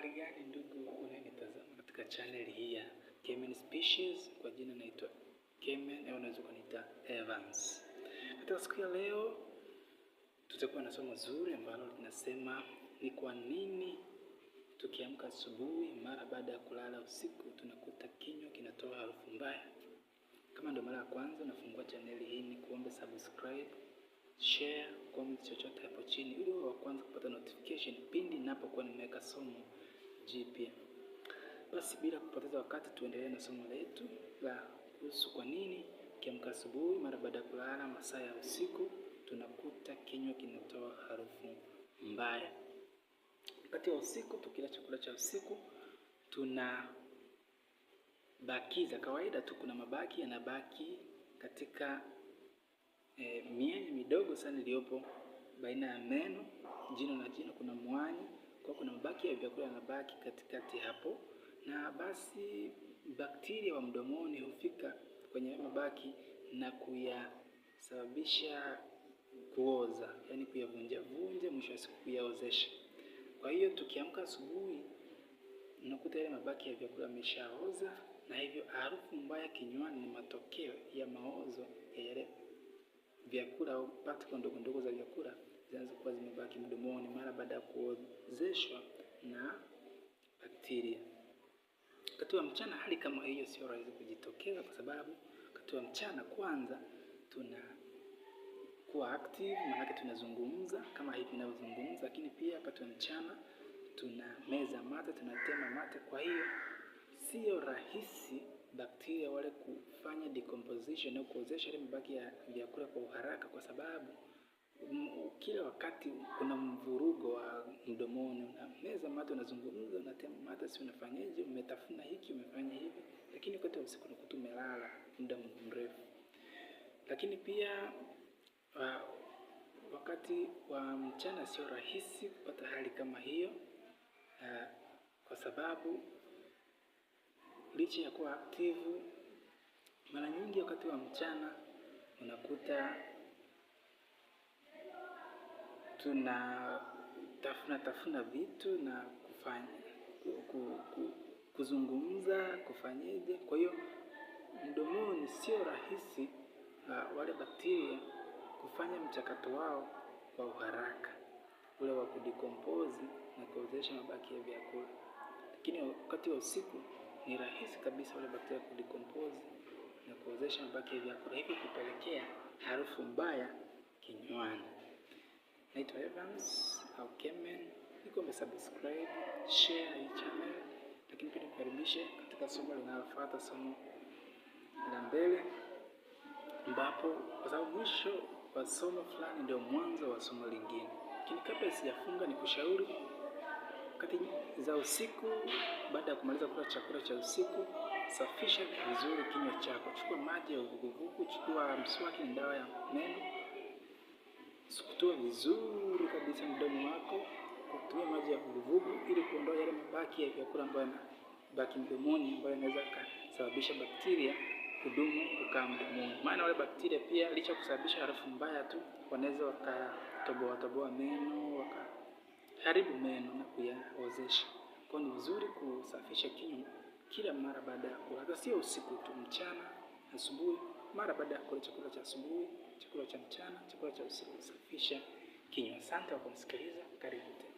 Habari gani ndugu unayenitazama katika channel hii ya Kemen Species, kwa jina naitwa Kemen au unaweza kuniita Evans. Katika siku ya leo tutakuwa na somo zuri ambalo linasema ni kwa nini tukiamka asubuhi mara baada ya kulala usiku tunakuta kinywa kinatoa harufu mbaya. Kama ndio mara ya kwanza unafungua channel hii, ni kuombe subscribe, share, comment chochote hapo chini ili uwe wa kwanza kupata notification pindi ninapokuwa nimeweka somo jipya. Basi bila kupoteza wakati, tuendelee na somo letu la kuhusu kwa nini ukiamka asubuhi mara baada ya kulala masaa ya usiku tunakuta kinywa kinatoa harufu mbaya. Wakati wa usiku tukila chakula cha usiku tunabakiza, kawaida tu kuna mabaki yanabaki katika mianya midogo sana iliyopo baina ya meno, jino na jino, kuna mwanya kwa kuna mabaki ya vyakula yanabaki katikati hapo, na basi bakteria wa mdomoni hufika kwenye mabaki na kuyasababisha kuoza, yani kuyavunja vunja, mwisho wa siku kuyaozesha. Kwa hiyo tukiamka asubuhi unakuta yale mabaki ya vyakula yameshaoza, na hivyo harufu mbaya kinywani ni matokeo ya maozo ya yale vyakula au particle ndogo ndogo za vyakula zinazokuwa zimebaki mdomoni mara baada ya kuozeshwa na bakteria. Wakati wa mchana hali kama hiyo sio rahisi kujitokeza, kwa sababu wakati wa mchana kwanza tunakuwa active, maanake tunazungumza kama hivi ninavyozungumza, lakini pia wakati wa mchana tuna meza mate, tunatema mate. Kwa hiyo sio rahisi bakteria wale kufanya decomposition au kuozesha ile mabaki ya vyakula kwa uharaka, kwa sababu kila wakati kuna mvurugo wa mdomoni, unameza mate, unazungumza, unatema mate, si unafanyaje, umetafuna hiki, umefanya hivi, lakini wakati wa usiku unakuta umelala muda mrefu. Lakini pia wakati wa mchana sio rahisi kupata hali kama hiyo, kwa sababu licha ya kuwa active, mara nyingi wakati wa mchana unakuta tuna tafuna tafuna vitu na kufanya kuzungumza kufanyeje. Kwa hiyo mdomoni sio rahisi wale bakteria kufanya mchakato wao kwa uharaka ule wa kudecompose na kuozesha mabaki ya vyakula, lakini wakati wa usiku ni rahisi kabisa wale bakteria kudecompose na kuozesha mabaki ya vyakula, hivyo kupelekea harufu mbaya kinywani. Naitwa Evans au Kemen, niko umesubscribe, share hii channel, lakini pia nikukaribishe katika somo linalofuata, somo la mbele, ambapo kwa sababu mwisho wa somo fulani ndio mwanzo wa somo lingine. Lakini kabla sijafunga, nikushauri wakati za usiku, baada ya kumaliza kula chakula cha usiku, safisha vizuri kinywa chako. Chukua maji ya uvuguvugu, chukua mswaki na dawa ya meno, sukutua vizuri kabisa mdomo wako kwa kutumia maji ya vuguvugu ili kuondoa yale mabaki ya vyakula ambayo yanabaki mdomoni ambayo yanaweza kusababisha bakteria kudumu kukaa mdomoni. Maana wale bakteria pia licha kusababisha harufu mbaya tu, wanaweza wakatoboa toboa meno, wakaharibu meno na kuyaozesha. Kwa ni vizuri kusafisha kinywa kila mara baada ya kula, sio usiku tu, mchana, asubuhi, mara baada ya kula chakula cha asubuhi, chakula cha mchana, chakula cha usiku, safisha kinywa. Asante kwa kunisikiliza, karibu tena.